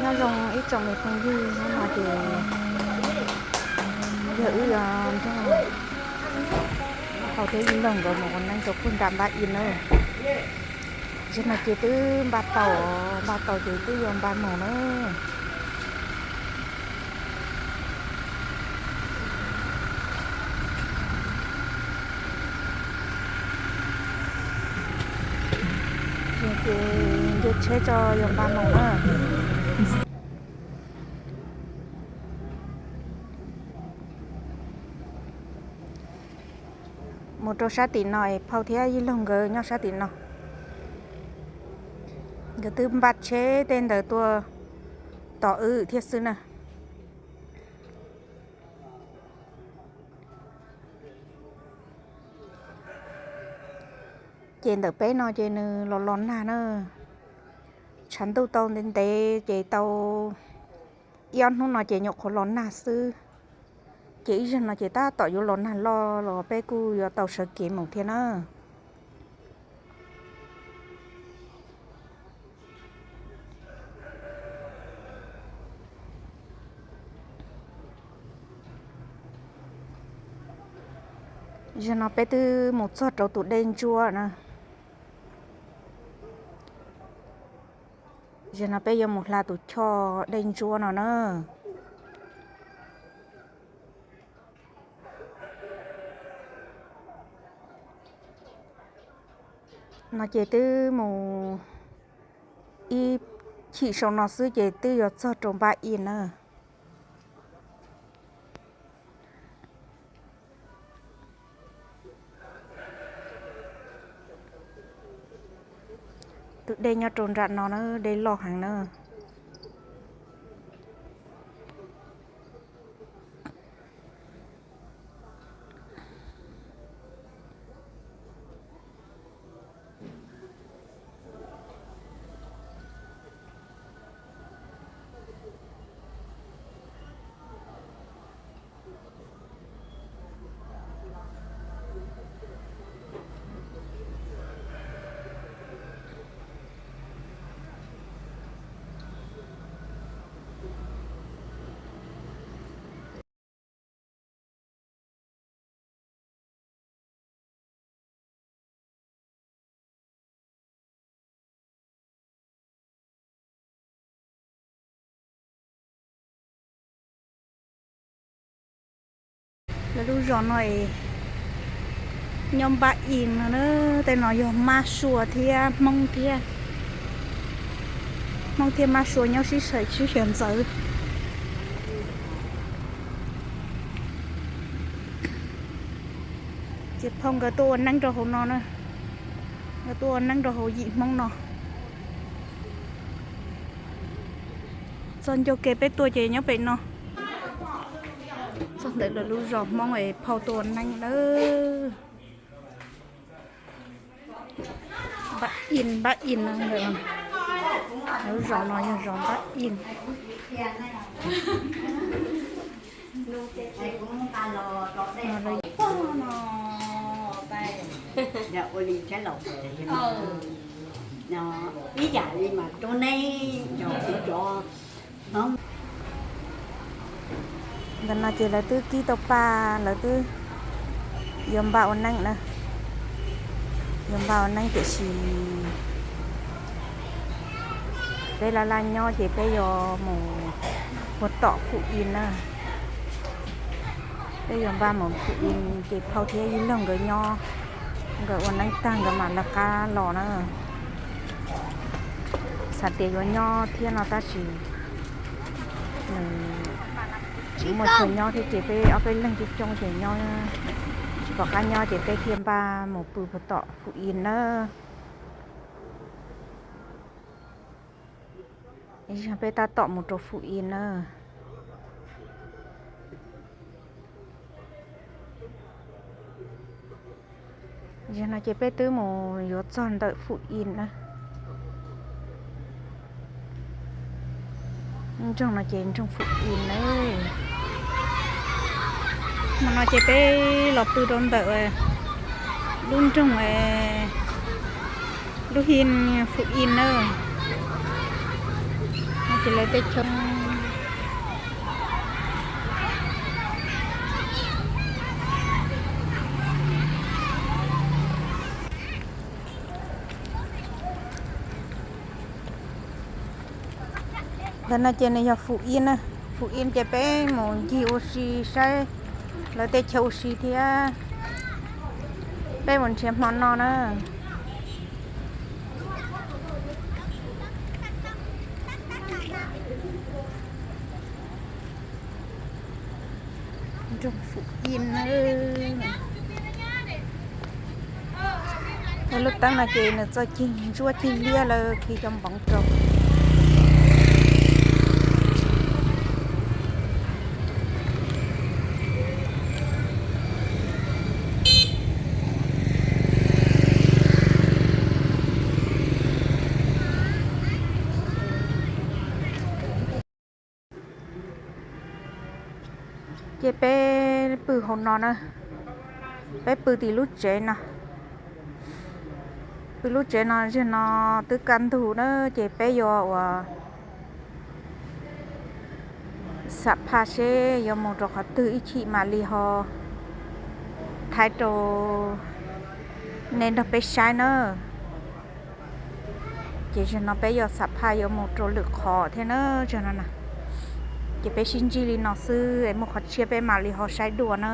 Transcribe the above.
Nyob zoo ib tsoom me phooj ywg, hnub no ces yog wb yuav nrog Phauj thiab Yij Laug nkawd mus ua neeb rau puag nram Npab Ib na. Zaum no ces twb npaj tau, npaj tau ces twb yuav npaj mus na. Ces nce tsheb tso yuav npaj mus na. Mus rau sab tim no es Phauj thiab Yij Laug nkawd nyob sab tim no. Nkawd twb npaj tsheb tej ntawd tuaj tos wb thiab xwb na. Ces ntawm peb no ces nws los los nag na. Tshav ntuj tau ntev ntev ces tau ib ob hnub no ces nyuam qhuav los nag xwb. Ces ib zaug no ces tab tom yuav los nag loj los peb kuj yuav tau sawv kev mus thiab na. Zaum no peb twb mus txog rau tus dej ntsuab na. Zaum no peb yuav mus hla tus choj dej ntsuab no na. No ces twb mus ib chim saum no xwb ces twb yuav txog rau Npab Ib na. Tus dej nyob rau nram no na, dej loj heev na. Lawv lub zos no es nyob Npab Ib no na, tej no yog Mab Sua thiab Hmoob thiab, Hmoob thiab Mab Sua nyob sib xyaw sib xyaw ntxawv. Ces Phauj nkawd tuaj ua neeb rau hauv no na, nkawd tuaj ua neeb rau hauv yim Hmoob no. Txog ncauj ke peb tuaj ces nyob pem no. Txog ntawm lawv lub zos Hmoob es Phauj tuaj ua neeb lawm. Npab Ib, Npab Ib no, lub zos no yog zos Npab Ib. Ua li thiab laus, ib yam li mas rau nej cov kuv cov Hmoob. Ntawm no ces lawv twb kib tau paj, lawv twb yuav npaj ua neeb na, yuav npaj ua neeb tiam sis peb laj laj nyob ces peb yuav mus puag tom Phuj Ib na. Peb yuav npaj mus Phuj Ib ces Phauj thiab Yij Laug nkawd nyob, nkawd ua neeb tag nkawd mam lawv qab los na. Xav tias yuav nyob thiab no tab sis nws tsis muaj chaw nyob thiab ces peb ob peb leeg coob coob ces nyob tsis pom qab nyob ces peb thiaj npaj mus pw puag tom Phuj Ib na. Ib zaug peb tab tom mus rau Phuj Ib na. Zaum no ces peb twb mus yuav txog ntawm Phuj Ib na. Nroog no ces nroog Phuj Ib na. Hmo no ces peb los pw rau ntawm lub nroog, lub hib Phuj Ib na. Ces lawv tej chaw ntawm no ces nws yog Phú Yên na. Phú Yên ces peb mus ncig ua si saib lawv tej chaw ua si thiab. Peb mus nrhiav hmo no na. Nroog Phú Yên na. Lub teeb no ces nws txoj cig ntsuab cig liab lawm, khi cov npoov rau. Ces peb pw hauv no na, peb pw tim lub tsev no, pw lub tsev no. Zaum no twb kaj ntug na, ces peb yuav ua xam phaj seb yuav mus rau qhov twg ib chim mam li ho thaij rau nej nrog peb saib na. Ces zaum no peb yuav xam phaj yuav mus rau lwm qhov thiab na, zaum no na. Ces peb sib ntsib li no xwb es muaj qhov tshiab peb mam li ho saib dua na.